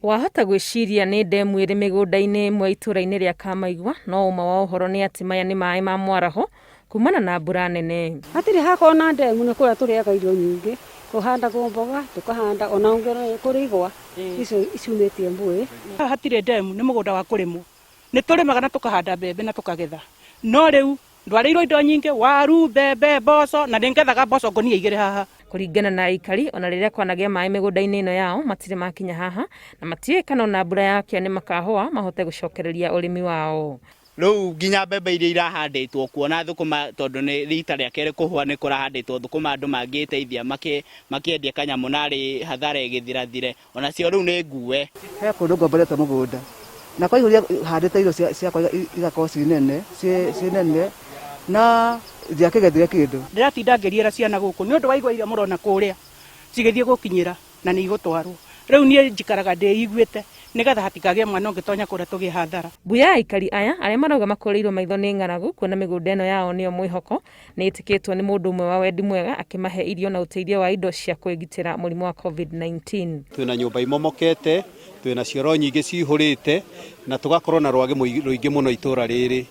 Wahota gwĩciria nĩ ndemu ĩrĩ mĩgũnda-inĩ ĩmwe itũũra-inĩ rĩa Kamaigua, no ũma wa ũhoro nĩ atĩ maya nĩ maĩ ma mwaraho kumana na mbura nene. Hatirĩ hakorwo na ndemu nĩ kũrĩa tũrĩaga irio nyingĩ, kũhandagwo mboga, tũkahanda ona ũngĩ kũrĩ igwa icio ciumĩtie mbũĩ. Haha hatirĩ ndemu nĩ mũgũnda wa kũrĩmwo. Nĩ tũrĩmaga na tũkahanda mbembe na tũkagetha. No rĩu ndwarĩirwo indo nyingĩ, waru, mbembe, mboco na nĩ ngethaga mboco ngũnia igĩrĩ haha. Kũringana na aikari, ona rĩrĩa kwanagĩa maĩ mĩgũnda-inĩ ĩno yao matirĩ makinya haha na matiũĩ kana ona mbura yakĩa nĩ makahũa mahote gũcokereria ũrĩmi wao. Rĩu nginya mbembe iria irahandĩtwo kuo na thũkũma tondũ nĩ rita rĩa kerĩ kũhũa nĩ kũrahandĩtwo thũkũma andũ mangĩteithia makĩendia kanyamũ narĩ hathara ĩgĩthirathire onacio rĩu nĩ ngue. He kũndũ ngomborete mũgũnda na kwaihũria handĩte irio ciakwa igakorwo ciĩ nene, ciĩ nene na ndiakĩgethire kĩndũ. Ndĩratinda ngĩriĩra ciana gũkũ nĩ ũndũ wa igwa iria mũrona kũrĩa cigĩthiĩ gũkinyĩra na nĩ igũtwarwo. Rĩu niĩ njikaraga ndĩiguĩte nĩgetha hatikagĩe mwana ũngĩtonya kũrĩa tũgĩe hathara. Mbu ya aikari aya arĩa marauga makũrĩirwo maitho nĩ ng'aragu kuona mĩgũnda ĩno yao nĩyo mwĩhoko nĩ ĩtĩkĩtwo nĩ mũndũ ũmwe wa wendi mwega akĩmahe irio na ũteithio wa indo cia kwĩgitĩra mũrimũ wa COVID-19. Twĩna nyũmba imomokete, twĩna cioro nyingĩ cihũrĩte na tũgakorwo na rwagĩ rũingĩ mũno itũra rĩrĩ.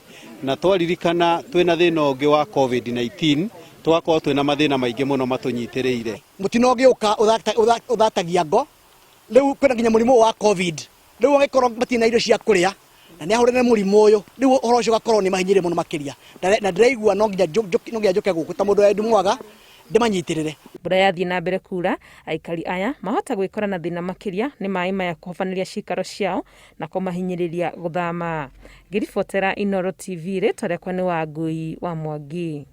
Na twaririkana twĩna thĩna ũngĩ wa COVID-19 tũgakorwo twĩna mathĩna maingĩ mũno matũnyitĩrĩire. Mũtino ũngĩũka ũthatagia ngo, rĩu kwĩna nginya mũrimũ wa COVID, rĩu angĩkorwo matirĩ na irio cia kũrĩa na nĩ ahũrane mũrimũ ũyũ, rĩu ũhoro ũcio ũgakorwo nĩ mahinyĩrĩrie mũno makĩria, na ndĩraigua no nginya njũke gũkũ ta mũndũ wendi mwega ndĩmanyitĩrĩre. Mbura yathiĩ na mbere kura, aikari aya mahota gwĩkora na thĩna makĩria nĩ maĩ maya kũhobanĩria cikaro ciao na kũmahinyĩrĩria gũthama. Ngĩribotera Inooro TV, rĩtwa rĩakwa nĩ Wangui wa Mwangi.